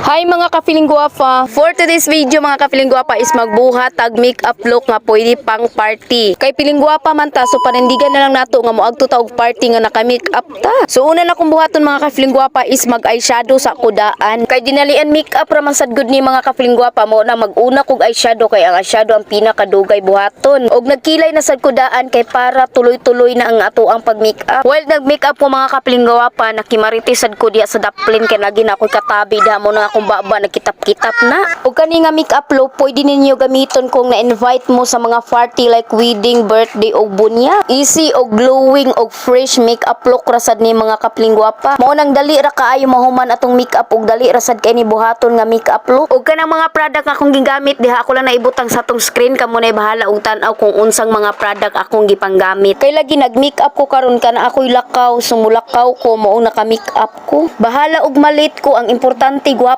Hi, mga ka-feeling guwapa! For today's video, mga ka-feeling guwapa, is magbuhat tag makeup look nga pwede pang party. Kay feeling guwapa man ta, so panindigan na lang nato nga moadto ta og party nga naka makeup ta. So una na kong buhaton, mga ka-feeling guwapa, is mag eyeshadow sa kudaan. Kay dinalian makeup ra man sad gud ni, mga ka-feeling guwapa, mo na mag-una kog eyeshadow kay ang eyeshadow ang pinakadugay buhaton. Og nagkilay na sad kudaan kay para tuloy-tuloy na ang ato ang pag-makeup. While nag-makeup ko, mga ka-feeling guwapa, nakimarites sad ko diya sa daplin kay lagi na ako'y katabi diha mo na akong baba nagkitap-kitap na. Og kani nga makeup look pwede ninyo gamiton kung na-invite mo sa mga party like wedding, birthday o bunya. Easy og glowing og fresh makeup look ra sad ni, mga ka-feeling gwapa. Mao nang dali ra kaayo mahuman atong makeup ug dali ra sad kay ni buhaton nga makeup look. Og kanang mga product nga akong gigamit diha, ako lang naibutang sa atong screen, kamo na bahala og tan-aw kung unsang mga product akong gipanggamit. Kay lagi nag-makeup ko karon kana ako'y lakaw, sumulakaw ko, mao naka makeup ko. Bahala og malit ko, ang importante gwapa.